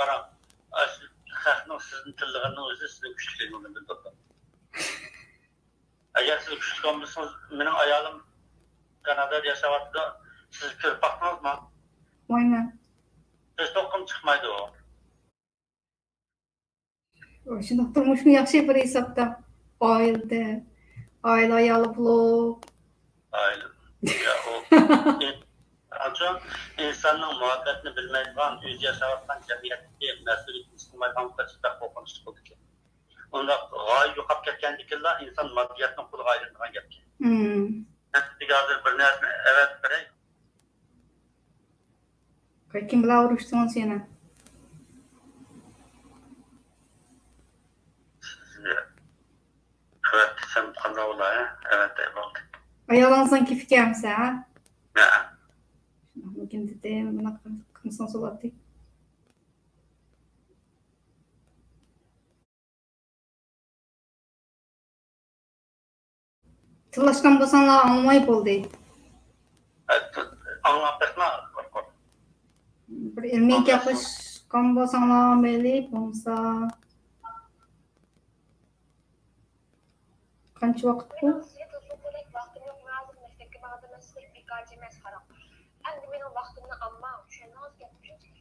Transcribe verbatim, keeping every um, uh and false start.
قاراڭ، ئاشۇ خەقنىڭ سىزنى تىللىغىنىنىڭ ئۆزى سىزنى كۈچلۈكلۈكىنى بىلدۈرىدۇ. ئەگەر سىز كۈچلۈك بولمىسىڭىز، مېنىڭ ئايالىم كانادادا ياشاۋاتىدۇ، سىز كۆرۈپ باقتىڭىزمۇ؟ باقمايمەن. فېيسبۇكقىمۇ چىقمايدۇ ئۇ. شۇنداق، تۇرمۇشمۇ ياخشى بىر ھېسابتا. ئائىلىدە، ئائىلە ئايالى بولۇپ. ئائىلە. يا، ئۇ، ئانچە ئىنساننىڭ مۇھەببەتنى بىلمەيدىغان، ئۆزى ياشاۋاتقان جەمئىيەتتىكى مەسئۇلىيەتنى ھېس قىلمايدىغان بولسا، چاتاق قورقۇنچلۇق بولىدىكەن. ئۇنداق غايە يوقاپ كەتكەندىكىنلا ئىنسان ماددىياتنىڭ قۇلىغا ئايلىنىدىغان گەپكەن. مم. سىزگە ھازىر بىر نەرسىنى ئەۋەتىپ بېرەي. قايتىن بىلەن ئۇرۇشتىڭىز يەنە؟ سىزگە ئەۋەتسەم قانداق بولا، ھە؟ ئەۋەتەي، بولدى. ئايالىڭىزنىڭ كېپى كەلمىسە، ھە؟ ھە. شۇنداقمىكىن دېدىم، بۇنداق قىلمىسىڭىز بولاتتى. تىللاشقان بولساڭلار ئاڭلىماي بولدى. ئاڭلاپ بېقىڭلار. بىر ئىلمىي گەپلەشكەن بولساڭلار مەيلى، بولمىسا. قانچە ۋاقىت بۇ؟ مېنىڭ سىزگە تېلېفون قىلغۇدەك ۋاقتىم يوق، مەن ھازىر مەكتەپكە بارىدىمەن، سىزدەك بىكارچى ئەمەس، قاراڭ. ئەمدى مېنىڭ ۋاقتىمنى ئالماڭ، چۈشەندىڭىزكەن؟ شۇنچە